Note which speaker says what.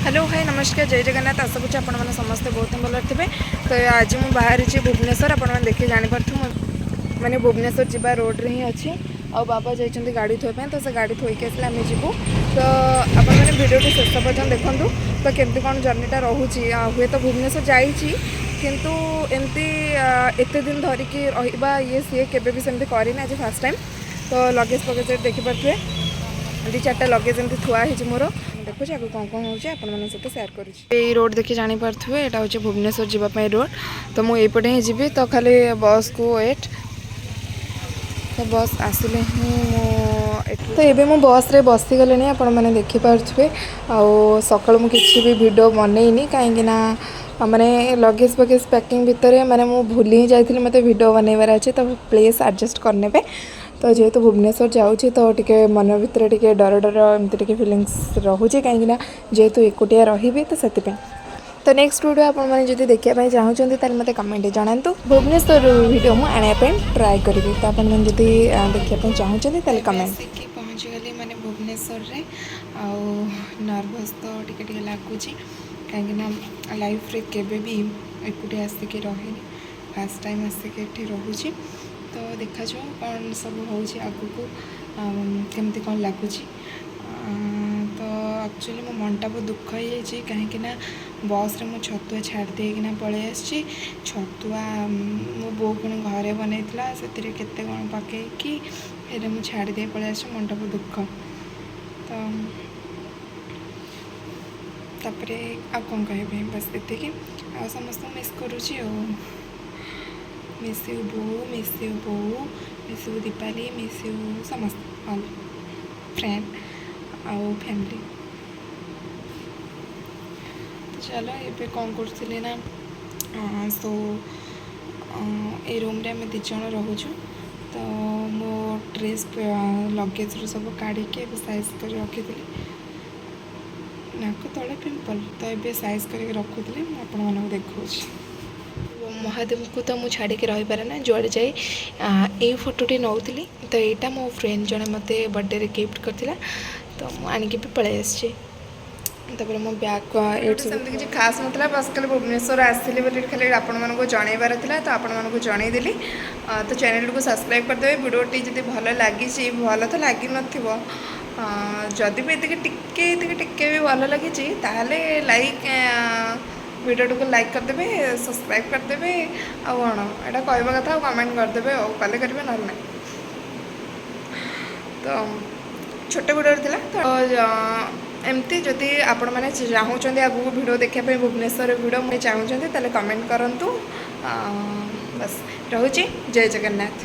Speaker 1: Hello, high, ନମସ୍କାର, ଜୟ ଜଗନ୍ନାଥ। ଆଶା କରୁଛି ଆପଣମାନେ ସମସ୍ତେ ବହୁତ ଭଲରେ ଥିବେ। ତ ଆଜି ମୁଁ ବାହାରିଛି ଭୁବନେଶ୍ୱର। ଆପଣମାନେ ଦେଖି ଜାଣିପାରୁଥିବେ, ମୁଁ ମାନେ ଭୁବନେଶ୍ୱର ଯିବା ରୋଡ଼ରେ ହିଁ ଅଛି। ଆଉ ବାବା ଯାଇଛନ୍ତି ଗାଡ଼ି ଥୋଇବା ପାଇଁ, ତ ସେ ଗାଡ଼ି ଥୋଇକି ଆସିଲେ ଆମେ ଯିବୁ। ତ ଆପଣମାନେ ଭିଡ଼ିଓଟି ଶେଷ ପର୍ଯ୍ୟନ୍ତ ଦେଖନ୍ତୁ, ତ କେମିତି କ'ଣ ଜର୍ଣ୍ଣିଟା ରହୁଛି। ଆଉ ହୁଏତ ଭୁବନେଶ୍ୱର ଯାଇଛି, କିନ୍ତୁ ଏମିତି ଏତେ ଦିନ ଧରିକି ରହିବା, ଇଏ ସିଏ କେବେ ବି ସେମିତି କରିନି। ଆଜି ଫାର୍ଷ୍ଟ ଟାଇମ୍। ତ ଲଗେଜ୍ ଫଗେଜ୍ ଏଠି ଦେଖିପାରୁଥିବେ, ଦୁଇ ଚାରିଟା ଲଗେଜ୍ ଏମିତି ଥୁଆ ହେଇଛି ମୋର। ମୁଁ ଦେଖୁଛି ଆଗକୁ କ'ଣ କ'ଣ ହେଉଛି, ଆପଣମାନଙ୍କ ସହିତ ସେୟାର କରୁଛି। ଏଇ ରୋଡ଼ ଦେଖି ଜାଣିପାରୁଥିବେ, ଏଇଟା ହେଉଛି ଭୁବନେଶ୍ୱର ଯିବା ପାଇଁ ରୋଡ଼। ତ ମୁଁ ଏଇପଟେ ହିଁ ଯିବି। ତ ଖାଲି ବସ୍କୁ ୱେଟ୍, ତ ବସ୍ ଆସିଲେ ହିଁ ମୁଁ ଏଠୁ। ତ ଏବେ ମୁଁ ବସ୍ରେ ବସିଗଲିଣି, ଆପଣମାନେ ଦେଖିପାରୁଥିବେ। ଆଉ ସକାଳୁ ମୁଁ କିଛି ବି ଭିଡ଼ିଓ ବନେଇନି, କାହିଁକି ନା ମାନେ ଲଗେଜ୍ ଫଗେଜ୍ ପ୍ୟାକିଂ ଭିତରେ ମାନେ ମୁଁ ଭୁଲି ହିଁ ଯାଇଥିଲି ମୋତେ ଭିଡ଼ିଓ ବନେଇବାର ଅଛି। ତ ପ୍ଲିଜ୍ ଆଡ଼ଜଷ୍ଟ କରିନେବେ। ତ ଯେହେତୁ ଭୁବନେଶ୍ୱର ଯାଉଛି, ତ ଟିକେ ମନ ଭିତରେ ଟିକେ ଡର ଡର ଏମିତି ଟିକେ ଫିଲିଙ୍ଗସ୍ ରହୁଛି, କାହିଁକିନା ଯେହେତୁ ଏକୁଟିଆ ରହିବି, ତ ସେଥିପାଇଁ। ତ ନେକ୍ସଟ ଭିଡ଼ିଓ ଆପଣମାନେ ଯଦି ଦେଖିବା ପାଇଁ ଚାହୁଁଛନ୍ତି, ତାହେଲେ ମୋତେ କମେଣ୍ଟରେ ଜଣାନ୍ତୁ। ଭୁବନେଶ୍ୱର ଭିଡ଼ିଓ ମୁଁ ଆଣିବା ପାଇଁ ଟ୍ରାଏ କରିବି। ତ ଆପଣମାନେ ଯଦି ଦେଖିବା ପାଇଁ ଚାହୁଁଛନ୍ତି, ତାହେଲେ କମେଣ୍ଟ। ଆସିକି ପହଞ୍ଚିଗଲି ମାନେ ଭୁବନେଶ୍ୱରରେ। ଆଉ ନର୍ଭସ୍ ତ ଟିକେ ଟିକେ ଲାଗୁଛି, କାହିଁକିନା ଲାଇଫ୍ରେ କେବେ ବି ଏକୁଟିଆ ଆସିକି ରହିନି। ଫାର୍ଷ୍ଟ ଟାଇମ୍ ଆସିକି ଏଠି ରହୁଛି। ତ ଦେଖାଯାଉ କ'ଣ ସବୁ ହେଉଛି ଆଗକୁ, କେମିତି କ'ଣ ଲାଗୁଛି। ତ ଆକ୍ଚୁଆଲି ମୋ ମନଟା ବହୁତ ଦୁଃଖ ହେଇଯାଇଛି, କାହିଁକି ନା ବସ୍ରେ ମୁଁ ଛତୁଆ ଛାଡ଼ି ଦେଇକିନା ପଳେଇ ଆସିଛି। ଛତୁଆ ମୋ ବୋଉ ପୁଣି ଘରେ ବନେଇଥିଲା, ସେଥିରେ କେତେ କ'ଣ ପକେଇକି। ହେଲେ ମୁଁ ଛାଡ଼ି ଦେଇ ପଳେଇ ଆସିଛି, ମନଟା ବହୁତ ଦୁଃଖ। ତ ତାପରେ ଆଉ କ'ଣ କହିବି, ବାସ୍ ଏତିକି। ଆଉ ସମସ୍ତଙ୍କୁ ମିସ୍ କରୁଛି। ଆଉ ମିସ୍ you ବୋଉ, ମିସ୍ you ବୋଉ, miss you Dipali, miss you ସମସ୍ତେ, ଅଲ୍ ଫ୍ରେଣ୍ଡ ଆଉ ଫ୍ୟାମିଲି। ତ ଚାଲ, ଏବେ କ'ଣ କରୁଥିଲି ନା, ସୋ ଏଇ ରୁମ୍ରେ ଆମେ ଦୁଇ ଜଣ ରହୁଛୁ। ତ ମୋ ଡ୍ରେସ୍ ଲଗେଜ୍ରୁ ସବୁ କାଢ଼ିକି ଏବେ ସାଇଜ୍ କରି ରଖିଥିଲି। ନାକ ତଳେ ପିମ୍ପଲ୍। ତ ଏବେ ସାଇଜ୍ କରିକି ରଖୁଥିଲି, ମୁଁ ଆପଣମାନଙ୍କୁ ଦେଖାଉଛି। ମହାଦେବଙ୍କୁ ତ ମୁଁ ଛାଡ଼ିକି ରହିପାରେ ନା ଯୁଆଡ଼େ ଯାଇ। ଏଇ ଫଟୋଟି ନେଉଥିଲି। ତ ଏଇଟା ମୋ ଫ୍ରେଣ୍ଡ ଜଣେ ମୋତେ ବର୍ଥଡ଼େରେ ଗିଫ୍ଟ କରିଥିଲା, ତ ମୁଁ ଆଣିକି ବି ପଳେଇ ଆସିଛି। ତାପରେ ମୋ ବ୍ୟାଗ୍ ଏଇଠି। ସେମିତି କିଛି ଖାସ୍ ନଥିଲା, ବାସ୍ ଖାଲି ଭୁବନେଶ୍ୱର ଆସିଲି ବୋଲି ଖାଲି ଆପଣମାନଙ୍କୁ ଜଣେଇବାର ଥିଲା, ତ ଆପଣମାନଙ୍କୁ ଜଣେଇଦେଲି। ତ ଚ୍ୟାନେଲଟିକୁ ସବସ୍କ୍ରାଇବ୍ କରିଦେବେ। ଭିଡ଼ିଓଟି ଯଦି ଭଲ ଲାଗିଛି, ଭଲ ତ ଲାଗିନଥିବ, ଯଦି ବି ଏତିକି ଟିକେ, ଏତିକି ଟିକେ ବି ଭଲ ଲାଗିଛି, ତାହେଲେ ଲାଇକ୍, ଭିଡ଼ିଓଟିକୁ ଲାଇକ୍ କରିଦେବେ, ସବସ୍କ୍ରାଇବ୍ କରିଦେବେ। ଆଉ କ'ଣ ଏଇଟା କହିବା କଥା, ଆଉ କମେଣ୍ଟ କରିଦେବେ। ଆଉ କଲେ କରିବେ, ନହେଲେ ନାହିଁ। ତ ଛୋଟ ଭିଡ଼ିଓ ଥିଲା। ତ ଏମିତି ଯଦି ଆପଣମାନେ ଚାହୁଁଛନ୍ତି ଆଗକୁ ଭିଡ଼ିଓ ଦେଖିବା ପାଇଁ, ଭୁବନେଶ୍ୱର ଭିଡ଼ିଓ ମୁଁ ଚାହୁଁଛନ୍ତି, ତାହେଲେ କମେଣ୍ଟ କରନ୍ତୁ। ବାସ୍, ରହୁଛି। ଜୟ ଜଗନ୍ନାଥ।